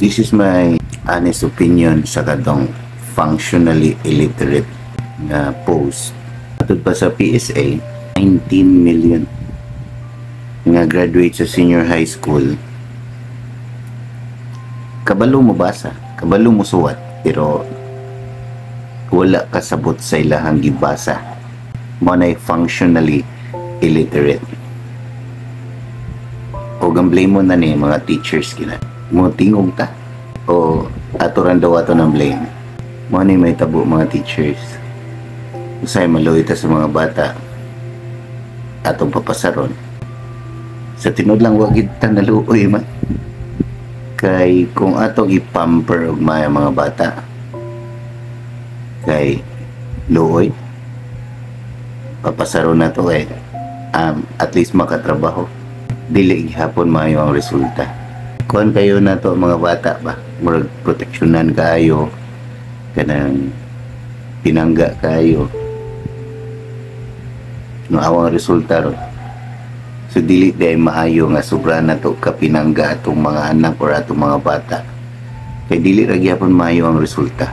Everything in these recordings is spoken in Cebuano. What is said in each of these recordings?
This is my honest opinion sa katong functionally illiterate nga post. Matod pa sa PSA, 19 million nga graduate sa senior high school kabalo mo basa, kabalo mo suwat, pero wala kasabot sa ilahang gibasa. Mao na functionally illiterate. O ang blame mo na ni mga teachers kina. Mo tingog ta. O ato ran daw ato ng blame. Mao ni may tabo, mga teachers. Usay maluoy ta sa mga bata atong papasaron. Sa tinuod lang, wa gid ta naluoy man. Kay kung atong i-pamper og maya mga bata kay luoy, papasaron na to eh, at least makatrabaho, dili gihapon maayo ang resulta. Kuan kayo na to mga bata ba, murag proteksyonan kaayo, kanang pinangga kayo no awang resulta ron. So dili diay maayo nga sobra na to kapinangga atong mga anak or atong mga bata kay dili ra gyapon maayo ang resulta.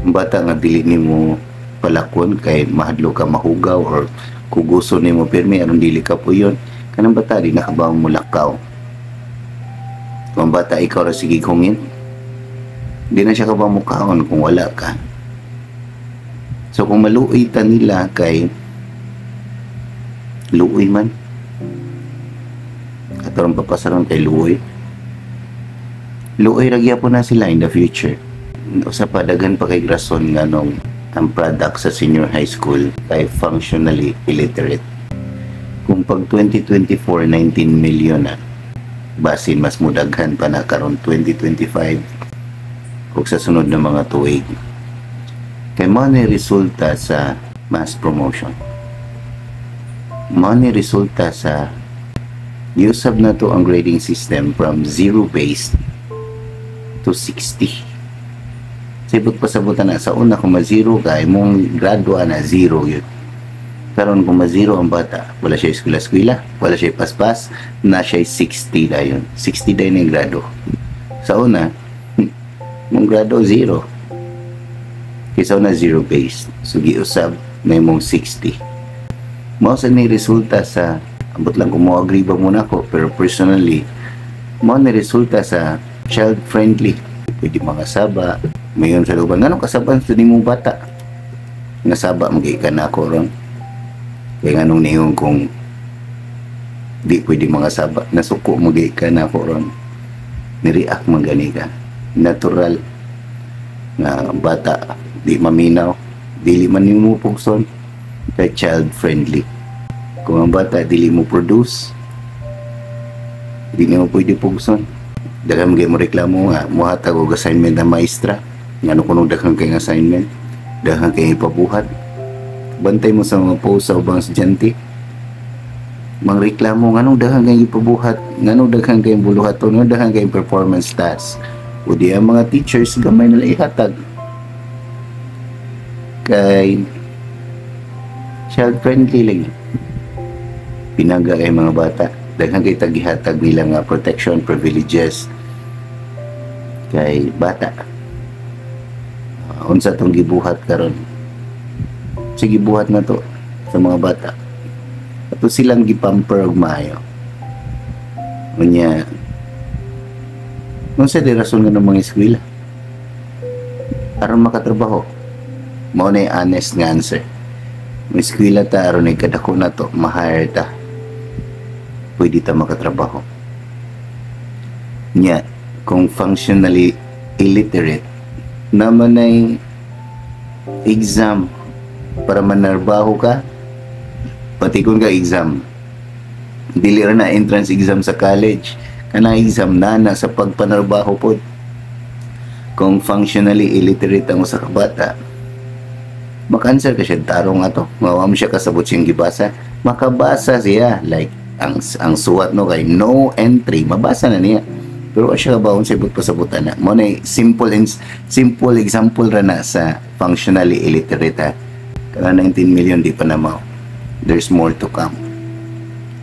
Ang bata nga dili nimo palakon kay mahadlok ka mahugaw or kuguso nimo pirmi aron dili ka puyon, kanang bata di nakabaw mo lakaw. Kung ang bata ikaw ra sige hungin, di na siya kabaw mukaon kung wala ka. So kung maluoy ta nila kay luoy man, ato papasaron kay luoy, luoy ra gyapon na sila in the future. Usa pa, daghan pa kay rason nganong ang product sa senior high school kay functionally illiterate. Kung pag 2024, 19 million na, basin mas mudaghan pa na karon 2025 ug sa sunod na mga tuig. Kay mao ni resulta sa mass promotion. Mao ni resulta sa giusab na to ang grading system from zero based to 60. Sa ibot pasabutan na sa una, kung ma-zero ka, imong gradua na zero yun. Karon kung ma-zero ang bata, wala siya eskwela-eskwela, wala siya paspas, na siya 60 dayon. 60 dayon yung grado. Sa una, mong grado zero. Kaysa una zero based. So giusab na imong 60. Mao sa ni resulta sa, ambot lang kung mo agree ba muna ko, pero personally, mao ni resulta sa child friendly. Pwede mga saba, mayon sa luban. Nganong kasaban sa nimong bata? Nga saba magay ka na ako ron. Kaya nganong niyon kung di pwede mga saba, nasuko magay ka na ako ron. Nireact man gani ka. Natural nga ang bata di maminaw, dili man nimo pugson kay child friendly. Kung ang bata dili mo produce, di nimo pwede pugson. Daghan mo reklamo nga muhatag og assignment ang maestra. Ngano kuno daghan kay assignment, daghan kay ipabuhat. Bantay mo sa mga post sa ubang estudyante. Mangreklamo nganong daghan kay ipabuhat, nganong daghan kay buluhaton, nganong daghan kay performance task. O di ang mga teachers gamay nila ihatag. Kay child friendly lang. Pinangga kay mga bata. Daghan kay tagihatag nila nga protection, privileges kay bata. Unsa tong gibuhat karon? Sige, buhat na to sa mga bata. Ato silang gipamper og maayo. Unya, unsa di rason nga ng mga eskwela? Aron makatrabaho. Mao na yung honest nga answer. May eskwela ta aron ay kadako na to, ma-hire ta. Pwede ta makatrabaho. Nya, kung functionally illiterate, naman ay exam para manarbaho ka, pati kung ka exam, dili ra na entrance exam sa college, kana exam na na sa pagpanarbaho pod. Kung functionally illiterate ang usa ka bata, maka-answer ka siya tarong ato, mawa mo siya kasabot siyang gibasa, makabasa siya like ang suwat no kay "no entry", mabasa na niya, pero wa siya kabaon sa ibot pasabutan na. Mo na simple and simple example ra na sa functionally illiterate ha. Kana 19 million di pa na mao, there's more to come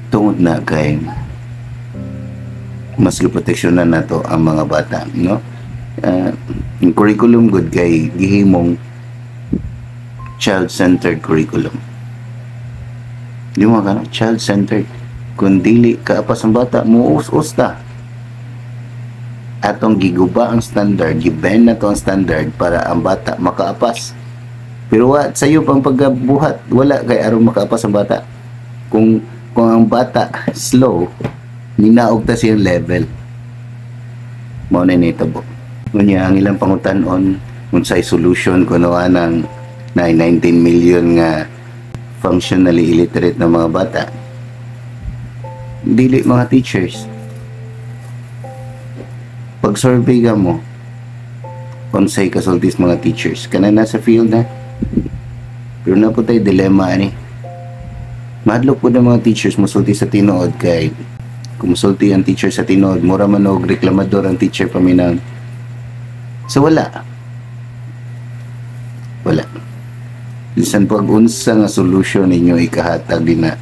tungod na kay Mas giproteksyonan nato ang mga bata, no? Ang curriculum gud kay gihimong child-centered curriculum. Di mo ka child-centered. Kung dili kaapas ang bata, muus-us ta. Atong giguba ang standard, gibend na to ang standard para ang bata makaapas. Pero wa sayo pang pagkabuhat, wala kay aron makaapas ang bata. Kung ang bata slow, ninaog ta siyang level. Mao na nitabo. Unya ang ilang pangutan-on unsay solution kuno anang na 19 million nga functionally illiterate na mga bata. Dili mga teachers. Pag survey ka mo, unsay kasultis mga teachers kana nasa field na. Pero na po tayo dilema ani. Mahadlok po ng mga teachers musulti sa tinuod kay kung musulti ang teacher sa tinuod, mura man og reklamador ang teacher paminang. So wala. Wala. Bisan pag unsa nga solution ninyo ikahatag din na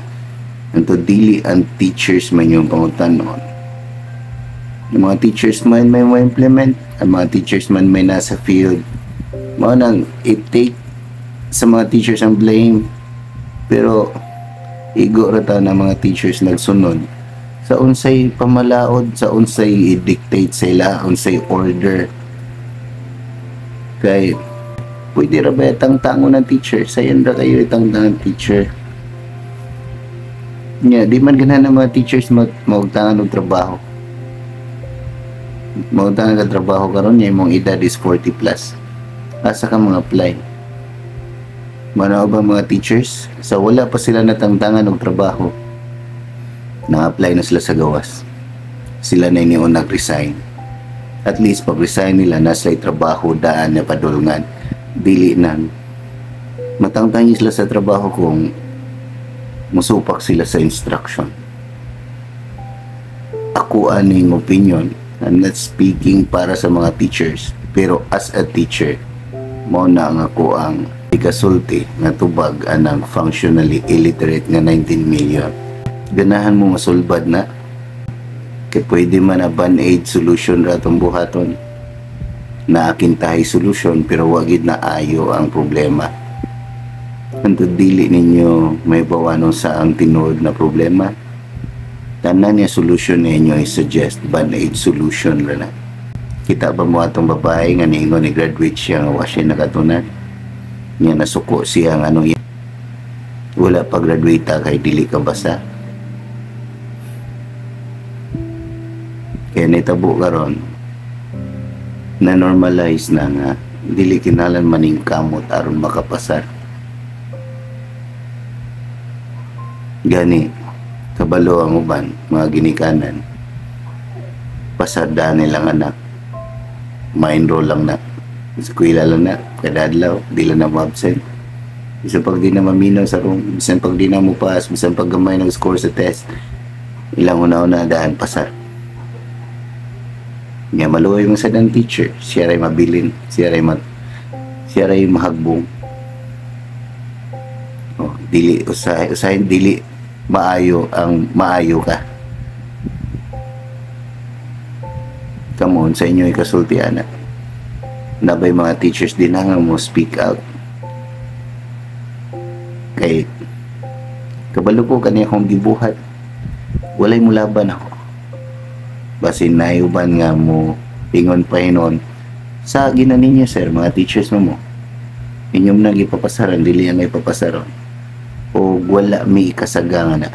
anto, dili ang teachers man yung pangutan-on. Yung mga teachers man may mo implement, ang mga teachers man may nasa field. Mao nang i-take sa mga teachers ang blame. Pero igo ra ta na mga teachers nagsunod sa unsay pamalaod, sa unsay i-dictate sila, unsay order. Kay pwede ra ba tangtangon ng teacher? Sayon ra kayo itangtang ng teacher. Nya, di man ganahan ng mga teachers maugtangan og trabaho. Maugtangan ka trabaho karon nya imong edad is 40 plus. Asa ka mga apply? Mano ba mga teachers? Sa wala pa sila natangtangan og trabaho, na-apply na sila sa gawas. Sila na iniyon nag-resign. At least pag-resign nila, nasa trabaho daan na padulngan. Dili na matangtang sila sa trabaho kung musupak sila sa instruction. Ako aning opinion, I'm not speaking para sa mga teachers, pero as a teacher, mao na ang ako ang ikasulti nga tubag anang functionally illiterate nga 19 million. Ganahan mo masulbad na kay pwede man na band-aid solution ra atong buhaton na akintahay solution, pero wagid na ayo ang problema. Anto dili ninyo may bawanon sa ang tinuod na problema. Tanan niya solution ninyo i suggest, band-aid solution ra na. Kita ba mo atong babae nga niingon ni graduate siya nga wa siya nakatunan niya? Nasuko siya nga anong wala pa graduate kay dili ka basa. Kaya nitabo karon na normalize na nga dili kinahanglan maning kamot aron makapasar. Gani kabalo ang uban mga ginikanan, pasada nilang anak, ma-enroll lang na eskwela lang na kada adlaw, di lang na mo-absent, bisan pag di na maminaw sa room, bisan pag di na mo pass, bisan pag gamay ng score sa test, ilang una-una daan pasar. Nga maluoy mo sa dang teacher, siya ray mabilin, siya ray mahagbong. Oh, dili usahay, usahay dili maayo ang maayo ka. Come on, sa inyo ikasulti ana. Nabay mga teachers din na nga mo speak out. Kay kabalo ko kani akong gibuhat. Walay mo laban ako. Basin nayuban nga mo ingon pa hinon sa gina ninyo, sir, mga teachers mo mo inyong nang ipapasaran, dili ang ipapasaron o wala mi ikasagangan na.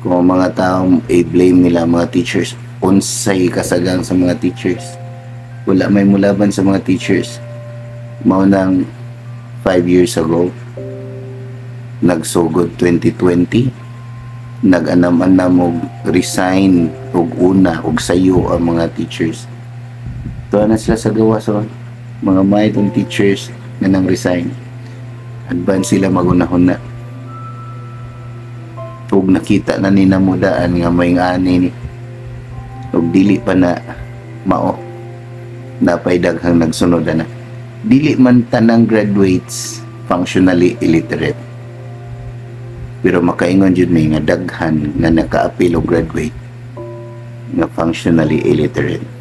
Kung ang mga tao i-blame nila mga teachers, unsay kasagang sa mga teachers? Wala may mulaban sa mga teachers. Mao nang 5 years ago nagsugod 2020, nag-anam-anam og resign og una og sayo ang mga teachers. Tuwa na sila sa gawas. So mga may tong teachers nga nang resign, advance sila magunahon na ug nakita na ni namudaan nga may ani ni ug dili pa na mao napay daghang nagsunod na. Dili man tanang graduates functionally illiterate, pero makaingon jud mi nga daghan nga nakaapil og graduate. nga functionally illiterate.